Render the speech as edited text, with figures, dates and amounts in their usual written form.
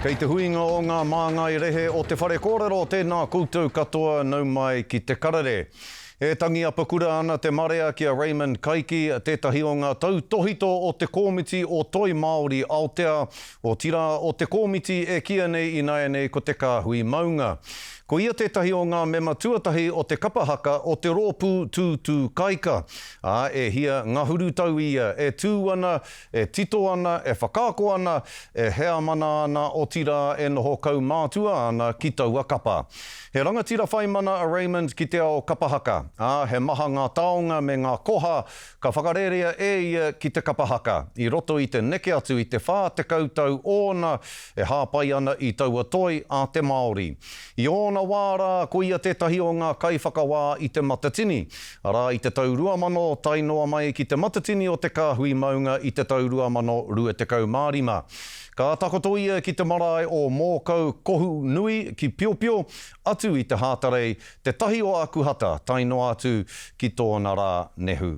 Kei te huinga o ngā māngai rehe o Te Whare Kōrero, tēnā koutou katoa, nau mai ki te karere. E tangi apakura ana te marea ki a Raymond Kaiki, tētahi o ngā tautōhito o te Kōmiti o Toi Māori Aotea, otirā o te kōmiti e kīia nei ināianei ko Te Kāhui Maunga. Ko ia tētahi o ngā mema tuatahi o te kapa haka o te rōpū Tūtū Kaika, ā, e hia ngahuru tau ia e tū ana E tito ana, e whakaako ana, e heamana ana, otirā e noho kaumātua ana ki taua kapa. He rangatira whai mana a Raymond ki te ao kapa haka, ā, he maha ngā taonga me ngā koha ka whakarērea e ia ki te kapa haka, i roto i te neke atu i te 40 tau ōna e hāpai ana i taua toi a te Māori. I ōna wā rā ko ia tētahi o ngā kaiwhakawā i Te Matatini, arā i te tau 2000 tae noa mai ki Te Matatini o Te Kāhui Maunga i te tau 2025. Ka takoto ia ki te marae o Mōkau Kohu Nui ki Piopio, atu i te Hātarei, te tahi o Akuhata tae noa atu ki tōna rā nehu.